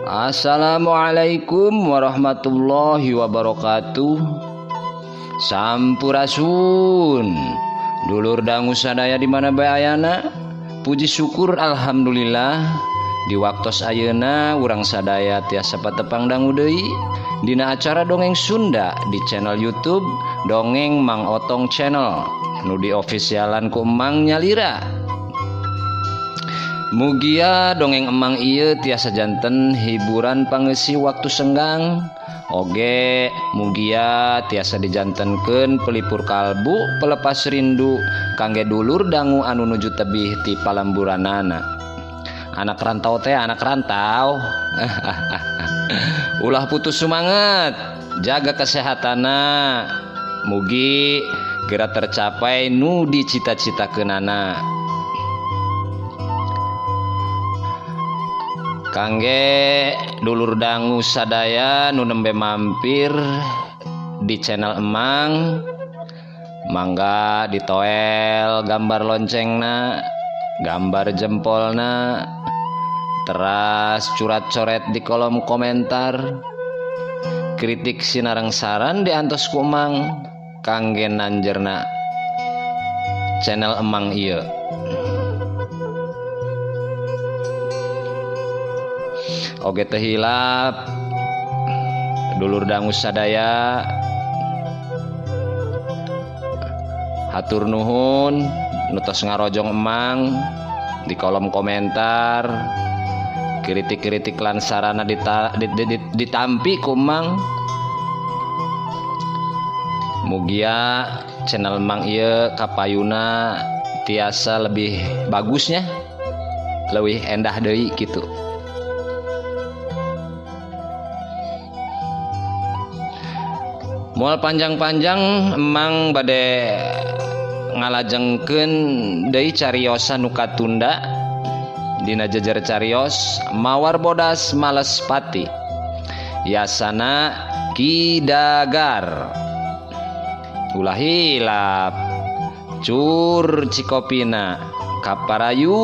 Assalamualaikum warahmatullahi wabarakatuh. Sampurasun. Dulur dangu sadaya di mana bae ayana. Puji syukur alhamdulillah di waktos ayeuna urang sadaya tiasa patepang dangu deui dina acara Dongeng Sunda di channel YouTube Dongeng Mang Otong Channel nu diofisialan ku Emang Nyalira. Mugia dongeng emang ieu tiasa janten hiburan pangeusi waktu senggang. Oge mugia tiasa dijantenkeun pelipur kalbu pelepas rindu kangge dulur dangu anu nuju tebih ti palemburanana. Anak rantau teh anak rantau. Ulah putus semangat, jaga kesehatana. Mugi geura tercapai nu dicita-citakeunana. Kangge dulur dangu sadaya nu nembe mampir di channel Emang, mangga ditoel gambar loncengna, gambar jempolna, teras curat-coret di kolom komentar, kritik sinareng saran diantos ku Emang kangge nanjerna channel Emang ieu. Oge teu hilap dulur dangu sadaya, hatur nuhun nu tos ngarojong Emang di kolom komentar, kritik-kritik lan sarana ditampi ku Emang. Mugia channel Emang ieu kapayuna tiasa lebih bagusnya, leuwih endah deui kitu. Moal panjang-panjang Emang bade ngalajengkeun deui cariosan nu katunda dina jejer carios Mawar Bodas Males Pati Yasana Ki Dagar. Ulah hilap cur cikopina kaparayun.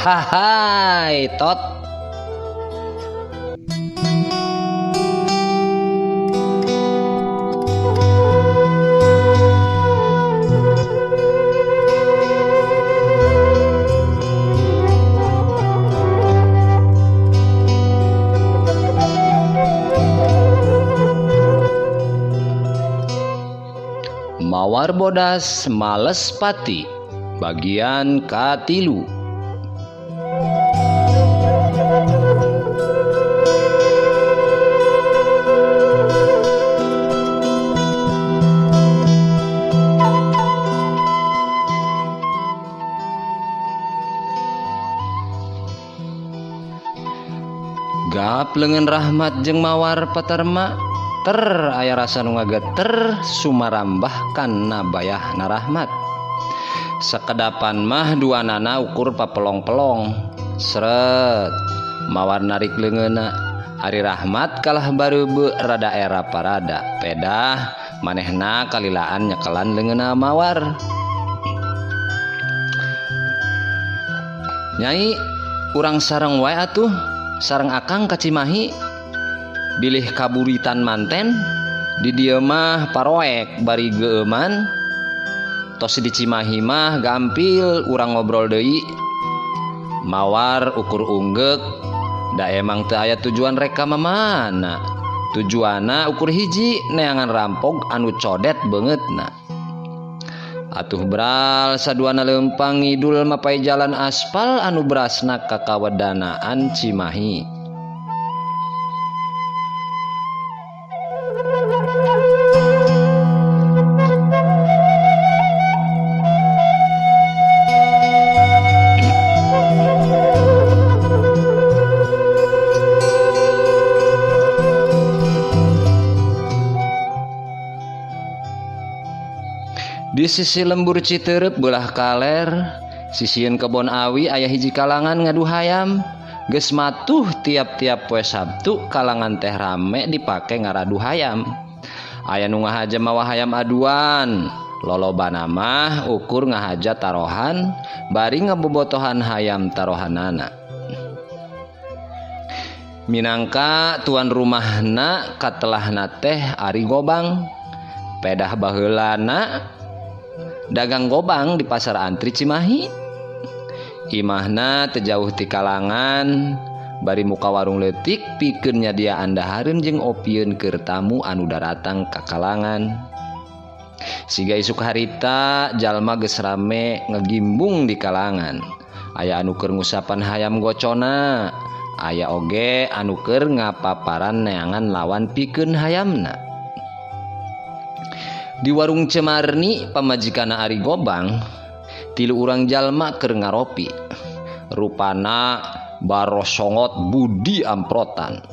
Hai tot. Mawar Bodas Males Pati bagian katilu. Gap leungeun Rahmat jeung Mawar patarma ter aya rasa nu ngageter sumarambah kana bayahna Rahmat. Sakedapan mah duanana ukur papelong-pelong. Sret Mawar narik leungeunna, ari Rahmat kalah bareubeu rada era parada. Pedah manehna kalilaan nyekelan leungeunna Mawar. Nyai urang sareng wae atuh, sareng akang ka Cimahi. Bilih kaburitan manten di dieu mah paroek bari geueuman. Tos di Cimahi mah gampil urang ngobrol deui. Mawar ukur unggeuk, da emang teu aya tujuan rek ka mamana. Tujuanna ukur hiji, neangan rampok anu codet beungeutna. Atuh bral saduana leumpang ngidul mapai jalan aspal anu berasna ka kawedanaan Cimahi. Di sisi lembur Citerep belah kaler, sisieun kebon awi aya hiji kalangan ngadu hayam. Geus matuh tiap-tiap poe Sabtu kalangan teh rame dipake ngaradu hayam. Aya nu ngahaja mawa hayam aduan, Lolobana mah ukur ngahaja tarohan bari ngabobotohan hayam tarohanana. Minangka tuan rumahna katelahna teh Ari Gobang. Pedah baheulana dagang gobang di pasar antri Cimahi. Imahna teu jauh ti kalangan bari muka warung leutik pikeun nyadiaan dahareun jeung opieun keur tamu anu daratang ka kalangan. Siga isuk harita jalma geus rame ngegimbung di kalangan. Aya anu keur ngusapan hayam gocona, aya oge anu keur ngapaparan neangan lawan pikeun hayamna. Di warung Cemarni pamajikanna Ari Gobang, tilu urang jalma keur ngaropi. Rupana barosongot budi amprotan.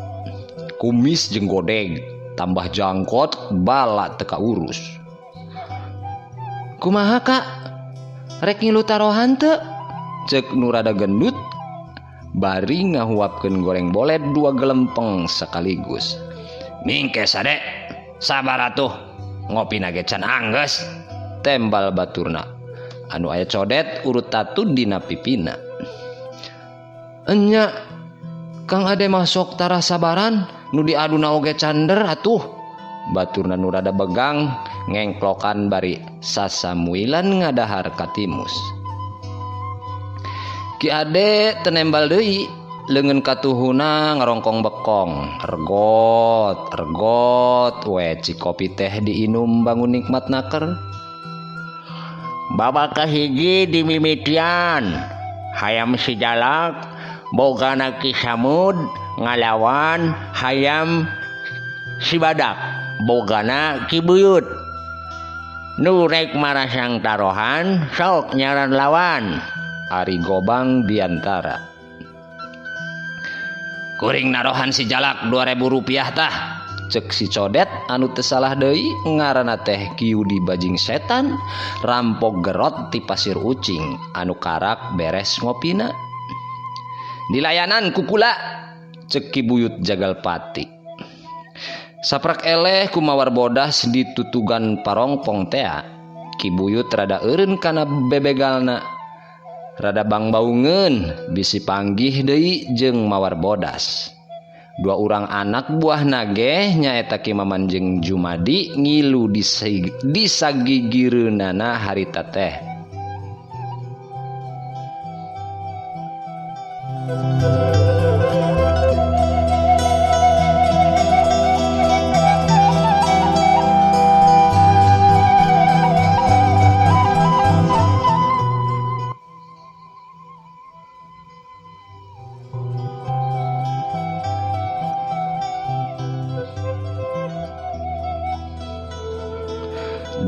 Kumis jeung godeg, tambah jangkot bala teu kaurus. Kumaha kak? Rek ngilu tarohan teu? Cek nu rada gendut bari ngahuapkeun goreng boled dua gelempeng sekaligus. Mingke sade, sabar atuh. Ngopi nage can anggeus. Tembal baturna. Anu aya codet urut tatu dina pipina. Enya Kang Ade masuk tara sabaran nu diaduna oge cander atuh. Baturna nu rada begang ngengklokan bari sasamuilan ngadahar katimus. Ki Ade tenembal deui leungeun katuhuna ngarongkong bekong. Ergot, ergot we cikopi teh diinum bangun nikmat naker. Babak kahiji dimimitian hayam si Jalak bogana Ki Samud ngalawan hayam si Badak bogana Ki Buyut. Nu rek marasang tarohan sok nyaran lawan. Ari Gobang biantara. Kuring narohan si Jalak 2000 rupiah tah. Cek si codet anu teu salah deui ngaranna teh Ki Yudi bajing setan rampok gerot ti pasir ucing anu karak beres ngopina. Dilayanan kukula cek Ki Buyut jagal pati. Saprak eleh kumawar bodas ditutugan parongpong tea. Ki Buyut rada eureun kana bebegalna. Rada bangbaungeun bisi panggih deui jeung mawar bodas. Dua urang anak buah nage nyaeta Ki Maman jeung Jumadi ngilu disagigireunana harita teh.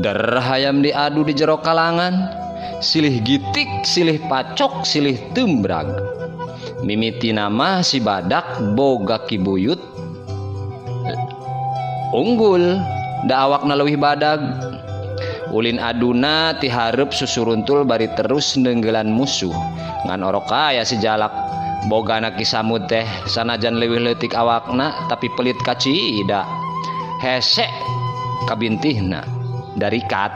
Der hayam diadu di jero kalangan, silih gitik, silih pacok, silih tumbrag. Mimiti nama si Badak boga Ki Buyut unggul, da awakna leuwih badag. Ulin aduna ti hareup susuruntul bari terus neunggelan musuh. Ngan orok aya si Jalak bogana Ki Samud teh sanajan leuwih leutik awakna tapi pelit kacida. Hese kabintihna. Darikat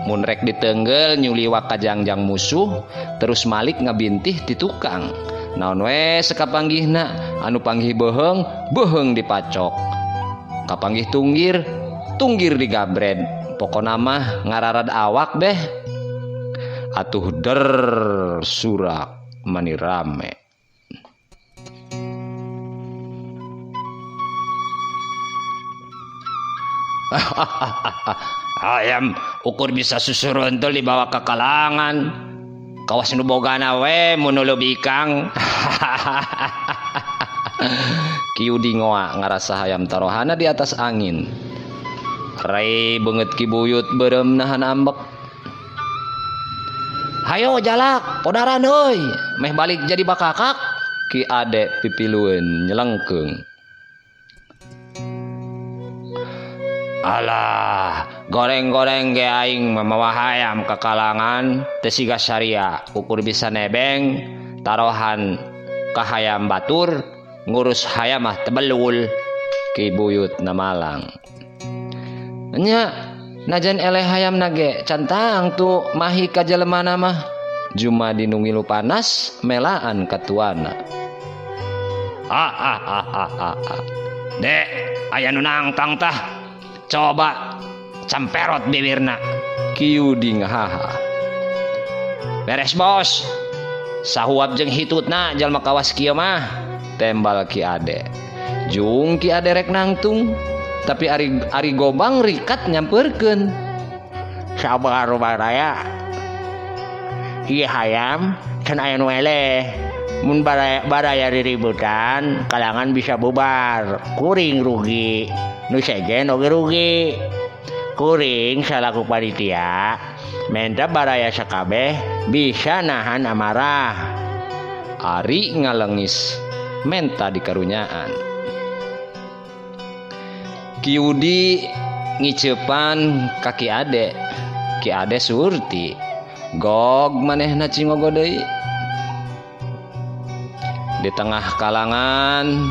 mun rek ditenggel nyuliwak kajangjang musuh terus malik ngabintih ti tukang. Naon we sekapanggihna anu panggih beuheung beuheung dipacok, kapanggih tunggir tunggir digabred. Pokona mah ngararad awak beh atuh der surak mani rame. Ayam ukur bisa susuruntul dibawa ke kalangan. Kawas nu bogana we mun nu leuwih ikang. Ki Yudi ngoa ngarasa hayam tarohana di atas angin. Rei beungeut Ki Buyut beureum nahan ambek. Hayo Jalak, podaran euy, meh balik jadi bakakak. Ki Ade pipilueun nyelengkeung. Alah, goreng-goreng ge aing mamawa hayam ka kalangan teu siga saria, ukur bisa nebeng tarohan ka hayam batur, ngurus hayam mah tebelul. Ki Buyut namalang. Nya, Najan eleh hayam nage can tangtu mahi ka jelemana mah. Jumadi nu ngilu panas melaan katuana. Dek, aya nu nangtang tah. Coba camperot bibirna. Ki Yudi ngahaha. Beres bos. Sahuap jeung hitutna jalma kawas kieu mah. Tembal Ki Ade. Jung Ki Ade rek nangtung, tapi ari Gobang rikat nyampeurkeun. Sabar baraya. Ieu hayam can aya nu eleh. Mun baraya riributan, kalangan bisa bubar. Kuring rugi, nu sejen oge rugi. Kuring salaku panitia menta baraya sakabeh bisa nahan amarah. Ari ngalengis menta dikarunyaan. Ki Yudi ngiceupan ka Ki Ade. Ki Ade surti. Gog manehna cingogo deui. Di tengah kalangan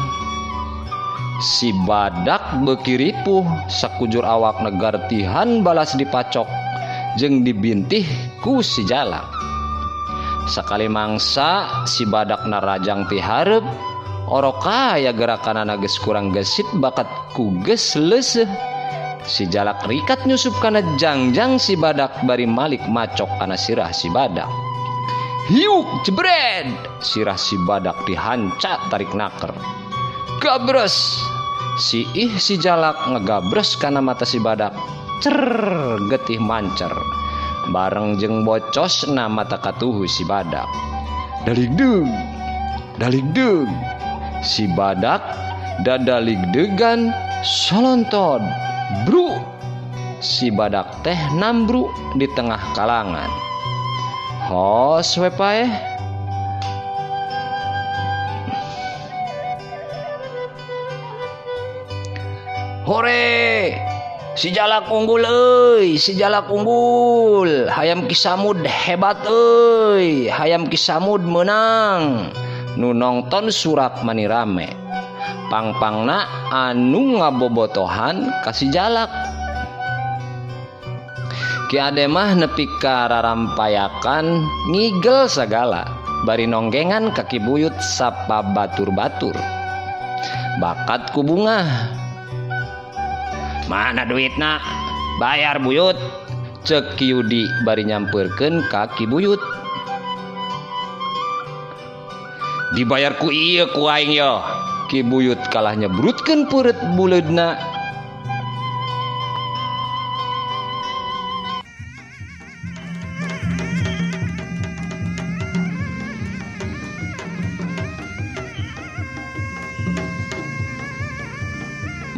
si badak beuki ripuh sakujur awak negartihan balas dipacok jeung dibintih ku si jalak. Sakali mangsa si badak narajang ti hareup orok aya gerakanana geus kurang gesit bakat ku geus leuseuh. Si jalak rikat nyusup kana jangjang si badak bari malik macok kana sirah si badak. Hiuk jebred sirah si badak dihanca tarik naker. Gabres si ih si jalak ngegabres kana mata si badak. Cer getih mancer. Bareng jeung bocos na mata katuhu si badak. Daligdeug daligdeug si badak dadaligdegan solontod bru. Si badak teh nambru di tengah kalangan. Hos we paeh. Hore, si jalak unggul euy, si jalak unggul. Hayam Ki Samud hebat euy, hayam Ki Samud menang. Nu nongton surak mani rame. Pangpangna anu ngabobotohan ka si jalak. Ki Ade mah nepi ka rarampayakan ngigel sagala bari nonggengan ka Ki Buyut sapa batur-batur. Bakat ku bungah. Mana duitna? Bayar buyut. Cek Ki Yudi bari nyampeurkeun ka Ki Buyut. Dibayar ku ieu ku aing yo. Ki Buyut kalah nyebrutkeun peureut buleudna.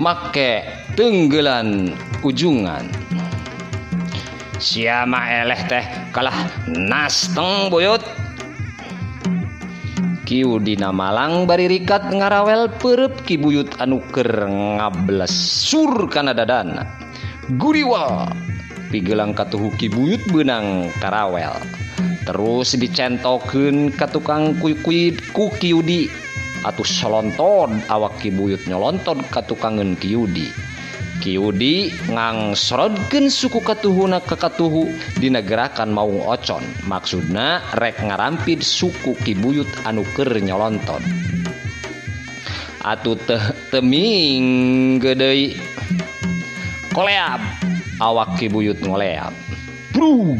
Make tenggelan ujungan. Sia mah eleh teh kalah nasteng buyut. Ki Yudi Malang bari rikat ngarawel peureub Ki Buyut anu keur ngablesur kana dadana. Guriwa pigelang katuhu Ki Buyut beunang karawel. Terus dicentokeun ka tukang kuy-kuy ku Ki Yudi. Atuh solonton awak Ki Buyut nyolonton ka tukangeun Ki Yudi. Ki Yudi ngangsrodkeun suku katuhuna ka katuhu dina gerakan maung ocon. Maksudna rek ngarampid suku Ki Buyut anu keur nyolonton. Atuh teh teming deui. Koleab awak Ki Buyut ngoleab. Brug.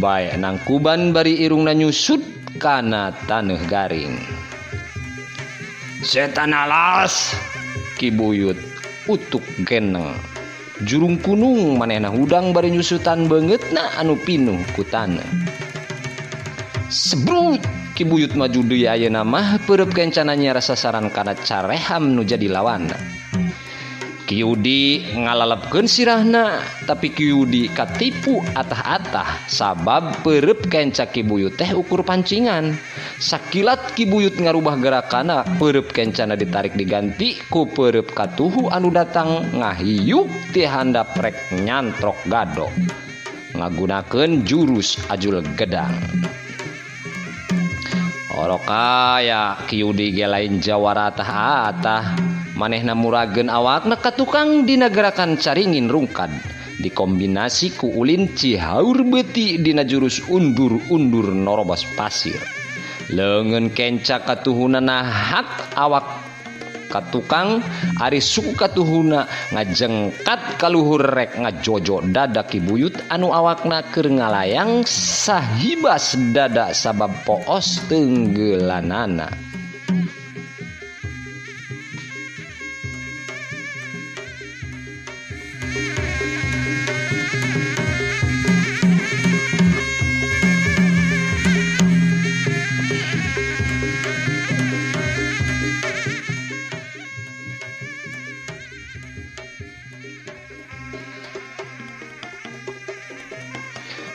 Bae nangkuban bari irungna nyusut kana taneuh garing. Setan alas. Ki Buyut utuk geneng. Jurung kunung manehna hudang bari nyusutan beungeutna anu pinuh ku taneuh. Sebrut Ki Buyut maju deui ayeuna mah peureub kencana nyiar sasaran kana careham nu jadi lawanna. Ki Yudi ngalalepkeun sirahna, tapi Ki Yudi katipu atah-atah sabab peureub kenca Ki Buyut teh ukur pancingan. Sakilat Ki Buyut ngarubah gerakana, peureub kencana ditarik diganti ku peureub katuhu anu datang ngahiyuk ti handap rek nyantrok gado. Ngagunakeun jurus ajul gedang. Orok aya Ki Yudi ge lain jawara atah-atah. Manehna murageun awakna ka tukang dina gerakan caringin rungkad dikombinasi ku ulin Cihaur Beuti dina jurus undur-undur norobos pasir. Leungeun kenca katuhuna nahak awak ka tukang ari suku katuhuna ngajengkat kaluhur rek ngajojo dada Ki Buyut anu awakna keur ngalayang sahibas dada sabab poos tenggelanana.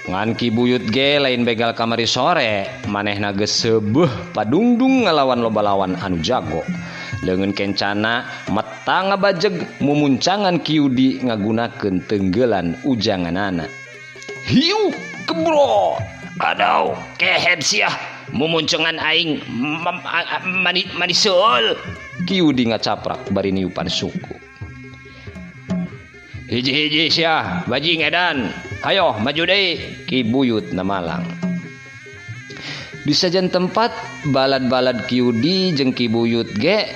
Ngan Ki Buyut ge lain begal kamari sore, manehna geus seubeuh padungdung ngalawan loba lawan anu jago. Leungeun kencana meta ngabajeg mumuncangan Ki Yudi ngagunakeun tenggelan ujanganana. Hiu kebro, adaw kehed siah mumuncangan aing maniseul. Ki Yudi ngacaprak bari niupan suku. Hiji-hiji siah bajing edan. Hayo maju deui. Ki Buyut namalang. Di sajan tempat balad-balad Ki Yudi jeung Ki Buyut ge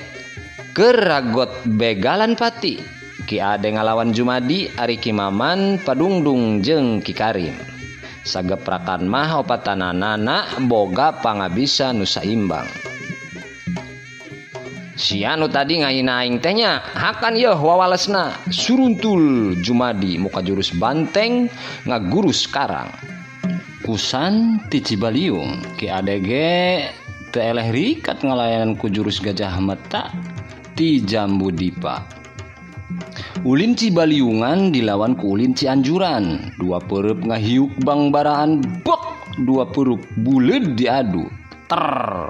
keur ragot begalan pati. Ki Ade ngalawan Jumadi, ari Ki Maman padungdung jeung Ki Karim. Sageprakan mah opatananana boga pangabisa nu saimbang. Sia nu tadi ngahina aing teh nya, hakan yeuh wawalesna. Suruntul Jumadi muka jurus banteng ngagurus karang. Kusan ti Cibaliung, Ki Ade ge teu eleh rikat ngalayanan ku jurus gajah meta ti Jambu Dipa. Ulin Cibaliungan dilawan ku ulin Cianjuran, dua peureub ngahiuk bangbaraan bek, dua peureub buleud diadu. Ter.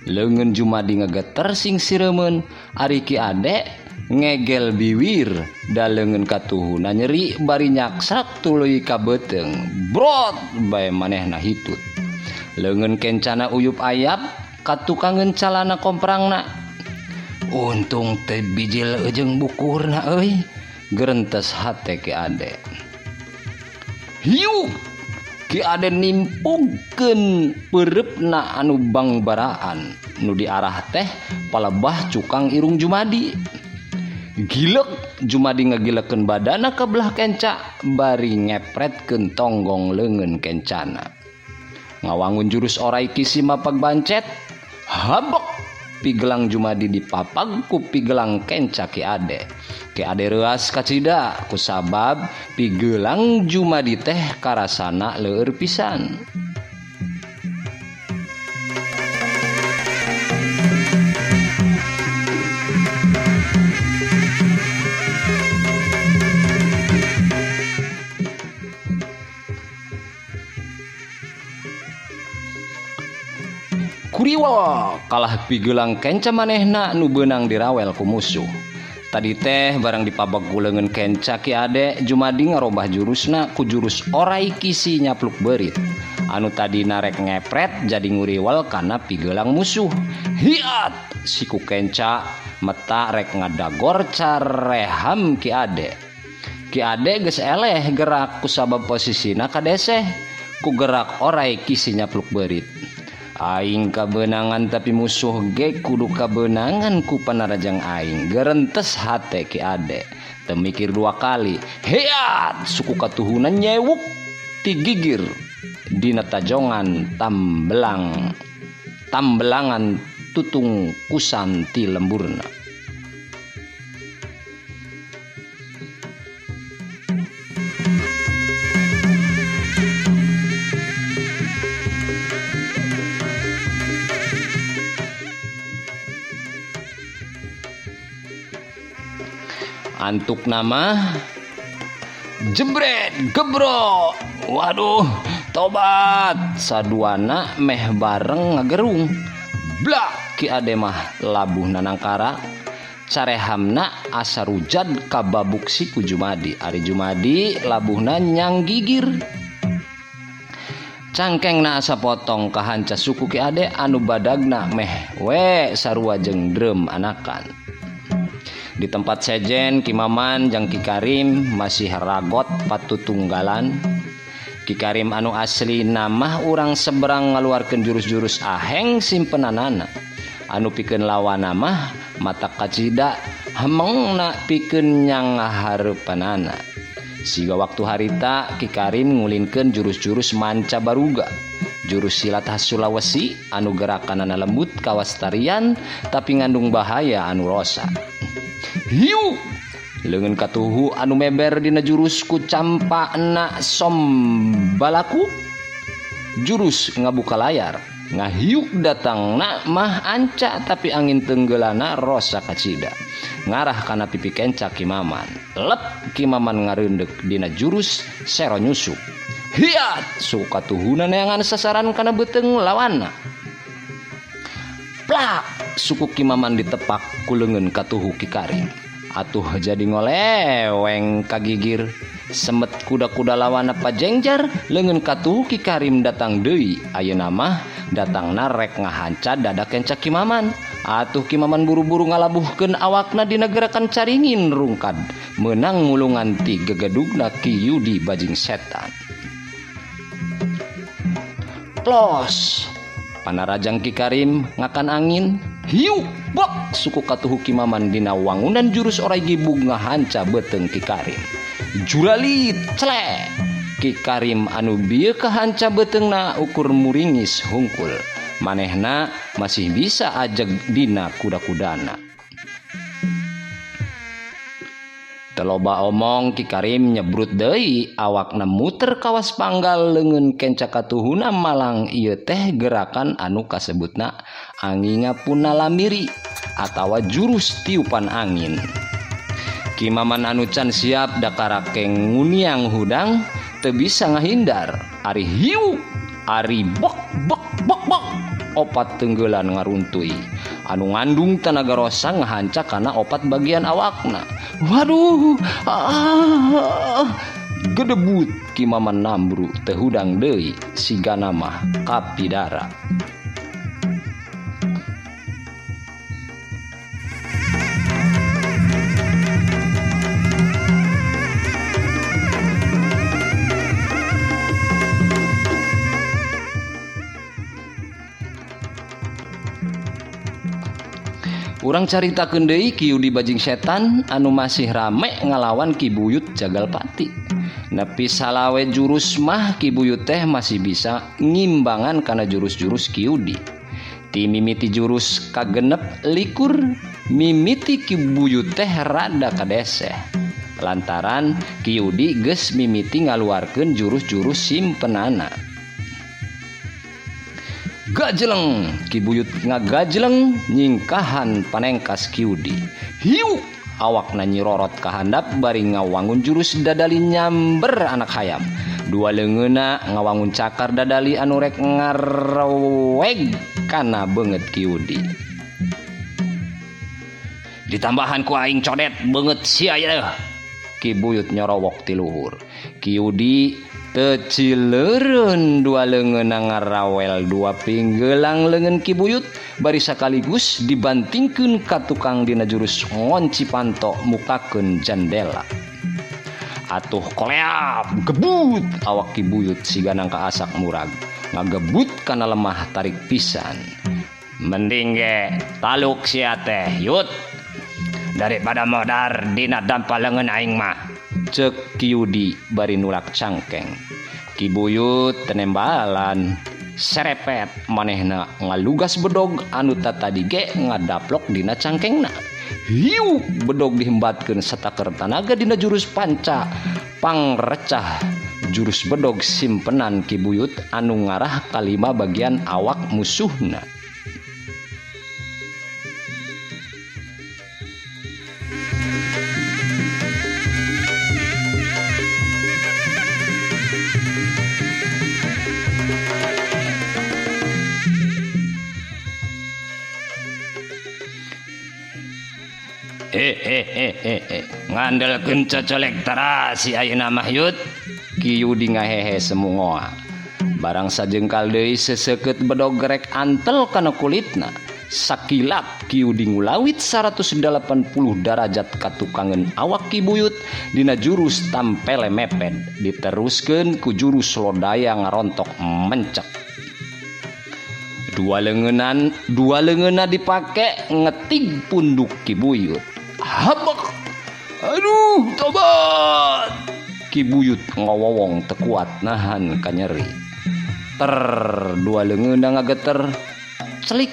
Leungeun Jumadi ngageter sing siremeun, ari Ki Ade ngegel biwir da leungeun katuhuna nyeri bari nyaksak tuluy ka beuteung. Brot bae manehna hitut. Leungeun kencana uyup ayap katukangeun calana komprangna. Untung teh bijil jeung bukurna euy, gerentes hate Ki Ade. Hiu Ki Ade nimpugkeun peureupna anu bangbaraan nu diarah teh palebah cukang irung Jumadi. Gilek Jumadi ngagilekeun badana ka belah kenca bari ngepretkeun tonggong leungeun kencana. Ngawangun jurus orai kisi mapag bancet, habek pigelang Jumadi dipapag ku pigelang kenca Ki Ade. Ki Ade reuas kacida kusabab pigelang Jumadi teh karasana leur pisan. Kuriwa kalah pigelang kenca manehna nu beunang dirawel ku musuh. Tadi teh barang dipabag ku leungeun kenca Ki Ade, Jumadi ngarobah jurusna ku jurus orai kisi nyapluk beurit. Anu tadi narek ngepret jadi nguriwal kana pigelang musuh. Hiat siku kenca meta rek ngadagor careham Ki Ade. Ki Ade geus eleh gerak kusabab posisina kadeseh ku gerak orai kisi nyapluk beurit. Aing kabeunangan tapi musuh ge kudu kabeunangan ku panarajang aing. Gerentes hate Ki Ade. Teu mikir dua kali. Heat suku katuhuna nyewuk ti gigir dina tajongan tambelang tambelangan tutung kusan ti lemburna. Antuk nama jebret gebro, waduh tobat saduana meh bareng ngagerung. Blak Ki Ade mah labuh nanangkara carehamna asa rujad kababuk siku Jumadi. Ari Jumadi labuhna nyang gigir. Cangkengna asa potong kahanca suku Ki Ade anu badagna meh we sarua jeung drum anakan. Di tempat sejen Ki Maman jeung Ki Karim masih ragot patutunggalan. Ki Karim anu asli namah urang seberang ngaluarkeun jurus-jurus aheng simpenanana. Anu pikeun lawan mah mata kacida hemengna pikeun nyanghareupanana. Siga waktu harita Ki Karim ngulinkeun jurus-jurus manca baruga. Jurus silat khas Sulawesi anu gerakanana lembut kawas tarian tapi ngandung bahaya anu rosa. Hiu! Leungeun katuhu anu meber dina jurus ku campana sombalaku. Jurus ngabuka layar, ngahiuk datangna mah anca tapi angin tenggelana rosa kacida. Ngarah kana pipi kenca Ki Maman. Lep Ki Maman ngareundek dina jurus sero nyusup. Hiat suku katuhuna neangan sasaran kana beuteung lawanna. Plak suku Ki Maman ditepak ku leungeun katuhu Ki Karim. Atuh jadi ngoleweng kagigir. Semet kuda-kuda lawanna pajengjar leungeun katuhu Ki Karim datang deui. Ayeuna mah datangna rek ngahanca dada kenca Ki Maman. Atuh Ki Maman buru-buru ngalabuhkeun awakna dina gerakan caringin rungkad. Meunang ngulungan ti gegedugna Ki Yudi bajing setan. Plos panarajang Ki Karim ngakan angin. Hiu bok suku katuhu Ki Maman dina wangunan jurus orai gibug ngahanca beuteung Ki Karim. Juralit clek Ki Karim anu bieu kahanca beuteungna ukur muringis hungkul. Manehna masih bisa ajeg dina kuda-kudana. Teloba omong Ki Karim nyebrut deui awakna muter kawas panggal leungeun kenca katuhuna malang ieu teh gerakan anu kasebutna anginga punalamiri atawa jurus tiupan angin. Ki Maman anu can siap dakarakeng nguniang hudang teu bisa ngahindar. Ari hiu, ari bok bok bok bok opat tenggelan ngaruntui. Anu ngandung tanaga rosa ngahanca kana opat bagian awakna. Waduh, gedebut Ki Maman nambru teu hudang deui sigana mah kapidara. Urang caritakeun deui Ki Yudi bajing setan anu masih rame ngalawan Ki Buyut Jagalpati. Nepi salawe jurus mah Ki Buyut teh masih bisa ngimbangan kana jurus-jurus Ki Yudi. Ti mimiti jurus kagenep likur mimiti Ki Buyut teh rada kadeseh. Lantaran Ki Yudi geus mimiti ngaluarkeun jurus-jurus simpenana. Gajeleng Ki Buyut ngagajeleng nyingkahan panengkas Ki Yudi. Hiu awakna nyirorot kahandap bari ngawangun jurus dadali nyamber anak hayam. Dua leungeunna ngawangun cakar dadali anu rek ngareweg kana beungeut Ki Yudi. Ditambahan ku aing codet beungeut sia ieu. Ki Buyut nyorowok ti luhur. Ki Yudi tecileureun dua leungeunna ngarawel dua pinggelang leungeun Ki Buyut bari sakaligus dibantingkeun ka tukang dina jurus ngonci panto mukakeun jandela. Atuh koleap gebut awak Ki Buyut siga nangka asak murag ngagebut kana lemah tarik pisan. Mending ge taluk sia teh yut daripada modar dina dampa leungeun aing mah. Cek Ki Yudi bari nulak cangkeng. Ki Buyut tenembalan serepet manehna ngalugas bedog anu tatadi ge ngadaplok dina cangkengna. Hiu bedog dihembatkeun sataker tanaga dina jurus panca pangrecah jurus bedog simpenan Ki Buyut anu ngarah kalima bagian awak musuhna. Ngandelkeun cocolek tarasi ayeuna mah yut. Ki Yudi ngahehe semungoa. Barang sajengkal deui seseukeut bedog rek antel kana kulitna. Sakilap Ki Yudi ngulawit 180 darajat katukangeun awak Ki Buyut dina jurus tampele mepet diteruskeun ku jurus lodaya ngarontok mencek. Dua leungeunna dipake ngetig punduk Ki Buyut. Habek. Aduh, tobat. Ki Buyut ngawowong teu kuat nahan kanyeri. Ter dua leungeunna ngageter. Celik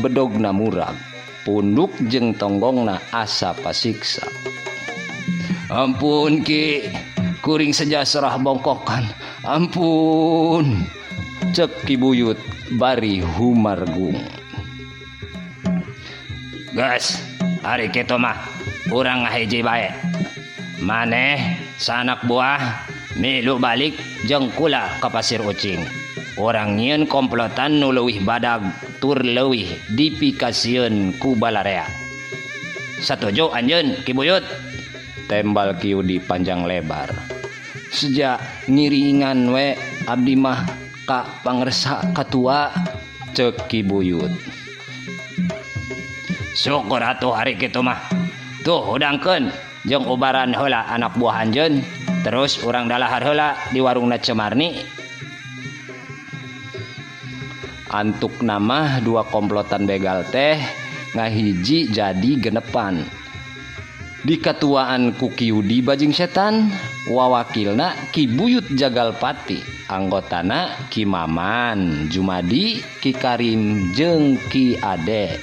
bedogna murag, punduk jeung tonggongna asa pasiksa. Ampun Ki, kuring sejaserah bongkokan. Ampun. Cek Ki Buyut bari humargung. Geus, ari kitu mah urang ngahiji bae. Maneh sanak buah milu balik jeung kula ka Pasir Ucing. Urang nyieun komplotan nu leuwih badag tur leuwih dipikasieun ku balarea. Satuju anjeun Ki Buyut? Tembal Ki Yudi panjang lebar. Sejak ngiringan we abdi mah ka pangersa katua, cek Ki Buyut. Syukur atuh ari kitu mah. Tuh hudangkeun jeung ubaran heula anak buah anjeun, terus urang dalahar heula di warungna Cemarni. Antuk nama dua komplotan begal teh ngahiji jadi genepan. Di katuaan ku Ki Yudi Bajing Setan, wawakilna Ki Buyut Jagalpati, anggotana Ki Maman, Jumadi, Ki Karim jeung Ki Ade.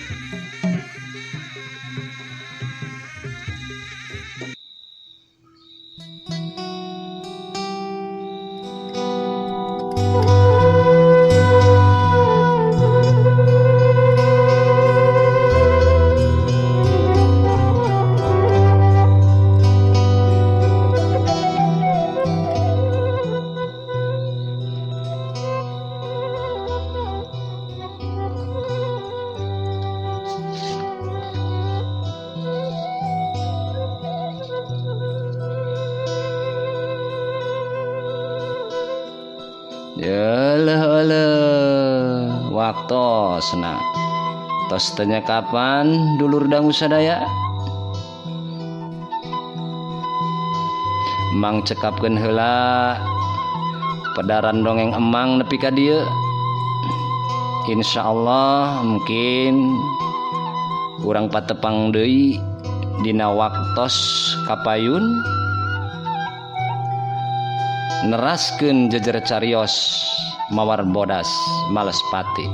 Eleh waktosna tos tanya kapan dulur dangu sadaya Mang cekapkeun heula pedaran dongeng emang nepi ka dieu. Insyaallah mungkin urang patepang deui dina waktos kapayun neraskeun jejer carios mawar bodas males pati.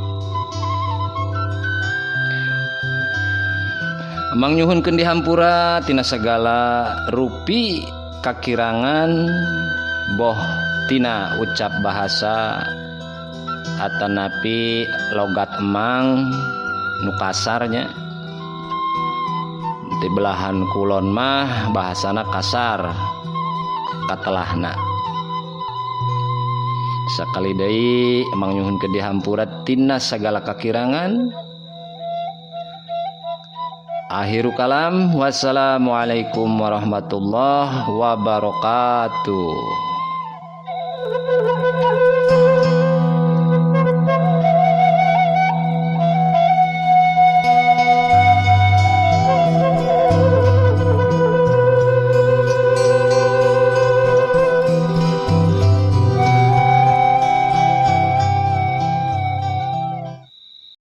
Emang nyuhunkeun dihampura tina segala rupi kakirangan boh tina ucap bahasa atanapi logat emang nu kasarnya. Di belahan kulon mah bahasana kasar katelahna. Sakali deui emang nyuhunkeun dihampura tina sagala kakirangan. Akhiru kalam, wassalamualaikum warahmatullahi wabarakatuh.